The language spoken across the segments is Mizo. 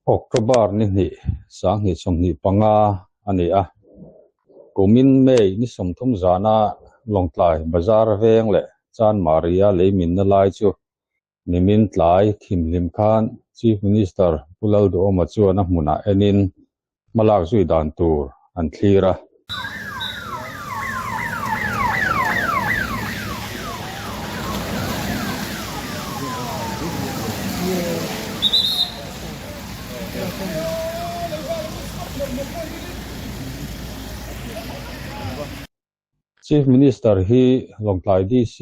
October ni hnih, 2025 a ni a. Kumin May ni 30 zana Lawngtlai Bazar veng leh Chanmari-a leiminna lai chu nimin tlai thimhlim khan Chief Minister Pu Lalduhoma chuan a hmunah enin hmalak zui dan tur an thlir a. Chief Minister hi Lawngtlai DC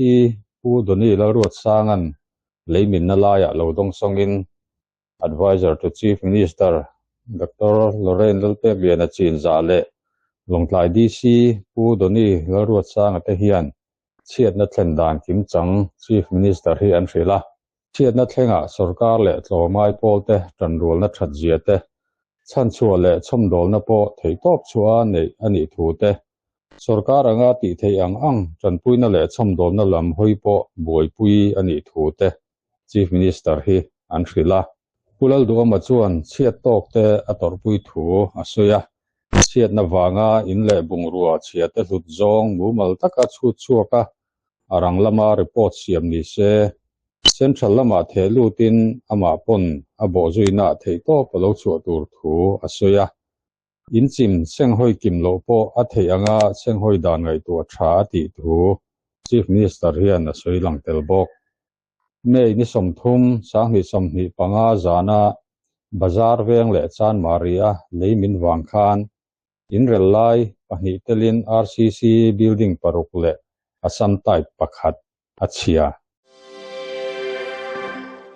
Pu Donny Lalruatsanga'n leiminna laiah lo dawngsawngin Adviser to Chief Minister Doctor Lorrain Lalpekliana Chinzah leh Lawngtlai DC Pu Donny Lalruatsanga te hian chhiatna thlen dan kimchang Chief Minister hi an hrilh a. Chhiatna thlengah sorkar leh tlawmngai pawlte tanrualna thatzia te, chhanchhuah leh chhawmdawlna pawh theihtawp chhuah a neih a nih thu te, sorkar anga tih theih ang ang tanpuina leh chhawmdawlna lam hawi pawh buaipui a nih thu te Chief Minister hi an hrilh a. Pu Lalduhama chuan chhiat tawk te a tawrhpui thu a sawi a, chhiatna vanga in leh bungrua chhia te hlut zawng mumal taka chhut chhuak a, a rang lama report siam ni se, Central lamah theh lutin amah pawn a bawhzuinaah theihtawp a lo chhuah tur thu a sawi a. Inchim senghawi kim loh pawh a theih anga senghawi dan ngaihtuah tha a tih thu Chief Minister hian a sawi lang tel bawk. May ni 30, 2025 zana Bazar veng leh Chanmari-a lei min vang khan inrel lai pahnih telin RCC building paruk leh Assam type pakhat a chhia.